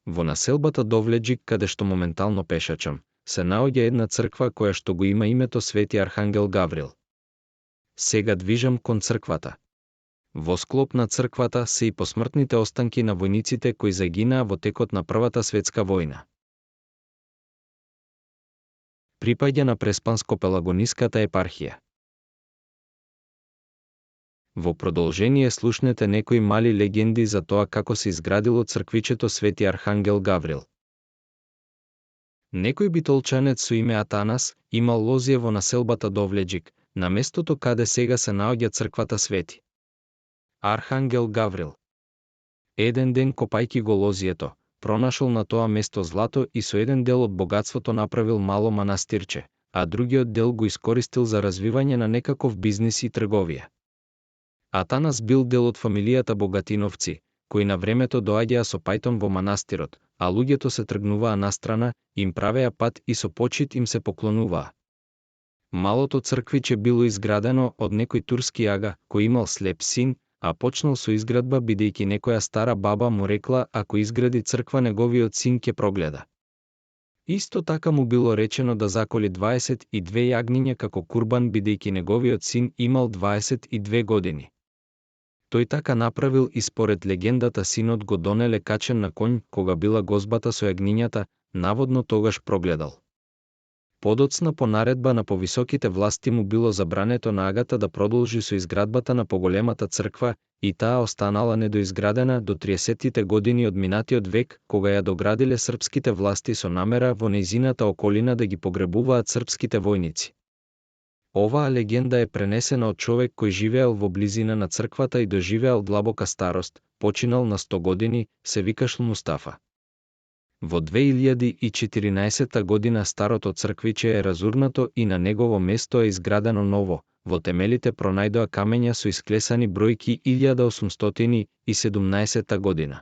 Во населбата Довлеџик, каде што моментално пешачам, се наоѓа една црква која што го има името Свети Архангел Гаврил. Сега движам кон црквата. Во склоп на црквата се и посмртните останки на војниците кои загинаа во текот на Првата светска војна. Припаѓа на Преспанско-пелагониската епархија. Во продолжение слушнете некои мали легенди за тоа како се изградило црквичето Свети Архангел Гаврил. Некој битолчанец со име Атанас имал лозие во населбата Довлеџик, на местото каде сега се наоѓа црквата Свети Архангел Гаврил. Еден ден копајки го лозието, пронашол на тоа место злато и со еден дел од богатството направил мало манастирче, а другиот дел го искористил за развивање на некаков бизнис и трговија. Атанас бил дел од фамилијата богатиновци, кои на времето доаѓаа со пајтон во манастирот, а луѓето се тргнуваа настрана, им правеа пат и со почит им се поклонуваа. Малото црквиче било изградено од некој турски ага, кој имал слеп син, а почнал со изградба бидејќи некоја стара баба му рекла ако изгради црква неговиот син ќе прогледа. Исто така му било речено да заколи 22 јагниња како курбан бидејќи неговиот син имал 22 години. Тој така направил и според легендата синот го донеле качен на конј кога била гозбата со јагнињата, наводно тогаш прогледал. Подоцна по наредба на повисоките власти му било забрането на агата да продолжи со изградбата на поголемата црква и таа останала недоизградена до 30-тите години од минатиот век, кога ја доградиле српските власти со намера во нејзината околина да ги погребуваат српските војници. Оваа легенда е пренесена од човек кој живеел во близина на црквата и доживеал длабока старост, починал на 100 години, се викаш Мустафа. Во 2014 година старото црквиче е разурнато и на негово место е изградено ново, во темелите пронајдоа камења со исклесани бројки 1817 година.